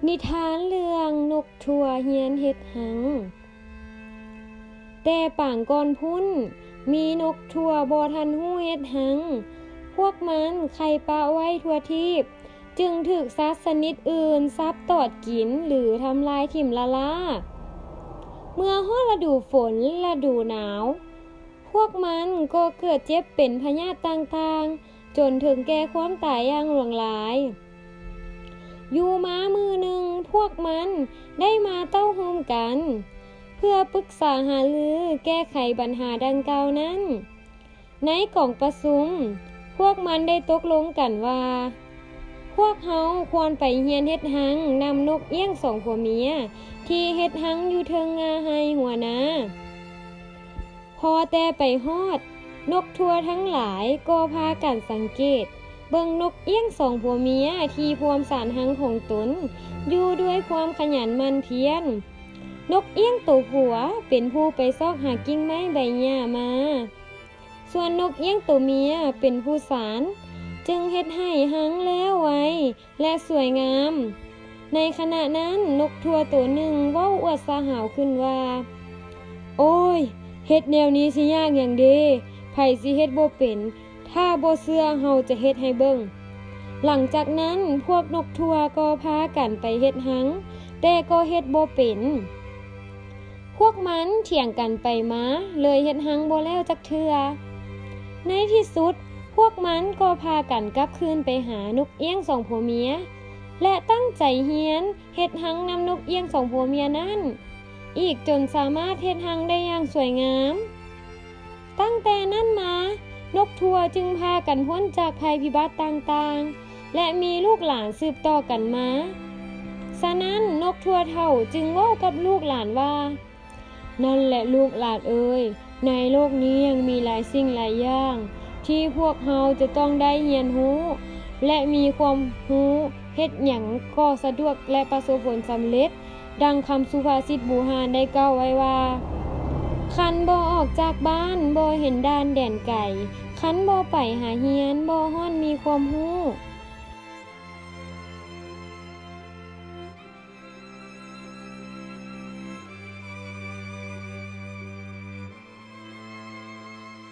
ນິທານເລື່ອງນົກຖົ່ວຮຽນເຮັດຮັງ. ແຕ່ປາງກ່ອນພຸ້ນ, ມີນົກຖົ່ວບໍ່ທັນຮູ້ເຮັດຮັງ, ພວກມັນໄຂ່ປະໄວ້ທົ່ວທີບ, ຈຶ່ງຖືກສັດຊະນິດອື່ນສັບຕອດກິນ ຫຼື ທຳລາຍຖິ້ມລ້າໆ. ເມື່ອຮອດລະດູຝົນ, ລະດູໜາວ, ພວກມັນກໍເກີດເຈັບເປັນພະຍາດຕ່າງໆ, ຈົນເຖິງແກ່ຄວາມຕາຍຢ່າງຫຼວງຫຼາຍ. ຢູ່ມາມື້ໜຶ່ງ, ພວກມັນໄດ້ມາເຕົ້າໂຮມກັນ ເພື່ອປຶກສາຫາລືແກ້ໄຂບັນຫາດັ່ງກ່າວນັ້ນ. ໃນກອງປະຊຸມ, ພວກມັນໄດ້ຕົກລົງກັນວ່າ, ພວກເຮົາຄວນໄປຮຽນເຮັດຮັງນຳນົກອຽງສອງຜົວເມຍ ທີ່ເຮັດຮັງຢູ່ເທິງຫຍ້າໄຮ່ຫົວນາ. ພໍແຕ່ໄປຮອດ, ນົກຖົ່ວທັງຫຼາຍກໍພາກັນສັງເກດເບິ່ງນົກອຽງສອງຜົວເມຍທີ່ພວມສານຮັງຂອງຕົນຢູ່ດ້ວຍຄວາມຂະຫຍັນໝັ່ນພຽນ. ນົກອຽງໂຕຜົວເປັນຜູ້ໄປຊອກຫາກິ່ງໄມ້ໃບຫຍ້າມາ, ສ່ວນນົກອຽງໂຕເມຍເປັນຜູ້ສານ, ຈຶ່ງເຮັດໃຫ້ຮັງແລ້ວໄວ ແລະ ສວຍງາມ. ໃນຂະນະນັ້ນ, ນົກຖົ່ວໂຕໜຶ່ງເວົ້າອວດສະຫາວຂຶ້ນວ່າ, ໂອ້ຍ, ເຮັດແນວນີ້ຊິຍາກຫຍັງເດ? ໃຜຊິເຮັດບໍ່ເປັນ? ຖ້າບໍ່ເຊື່ອ, ເຮົາຈະເຮັດໃຫ້ເບິ່ງ. ຫຼັງຈາກນັ້ນ, ພວກນົກຖົ່ວກໍພາກັນໄປເຮັດຮັງ, ແຕ່ກໍເຮັດບໍ່ເປັນ. ພວກມັນຖຽງກັນໄປມາ, ເລີຍເຮັດຮັງບໍ່ແລ້ວຈັກເທື່ອ. ໃນທີ່ສຸດ, ພວກມັນກໍພາກັນກັບຄືນໄປຫານົກອຽງສອງຜົວເມຍ ແລະ ຕັ້ງໃຈຮຽນເຮັດຮັງນຳນົກອຽງສອງຜົວເມຍນັ້ນອີກ, ຈົນສາມາດເຮັດຮັງໄດ້ຢ່າງສວຍງາມ. ຕັ້ງແຕ່ນັ້ນມາ, ນົກຖົ່ວຈຶ່ງພາກັນພົ້ນຈາກໄພພິບັດຕ່າງໆ ແລະ ມີລູກຫຼານສືບຕໍ່ກັນມາ. ສະນັ້ນ, ນົກຖົ່ວເຖົ້າຈຶ່ງເວົ້າກັບລູກຫຼານວ່າ, ນັ້ນແຫຼະລູກຫຼານເອີຍ, ໃນໂລກນີ້ຍັງມີຫຼາຍສິ່ງຫຼາຍຢ່າງ ທີ່ພວກເຮົາຈະຕ້ອງໄດ້ຮຽນຮູ້ ແລະ ມີຄວາມຮູ້, ເຮັດຫຍັງກໍສະດວກ ແລະ ປະສົບຜົນສຳເລັດ. ດັ່ງຄຳສຸພາສິດບູຮານໄດ້ກ່າວໄວ້ວ່າ, ຄັນບໍ່ອອກຈາກບ້ານ, ບໍ່ເຫັນດ່ານແດນໄກ, ຄັນບໍ່ໄປຫາຮຽນ, ບໍ່ຮອດມີຄວາມຮູ້.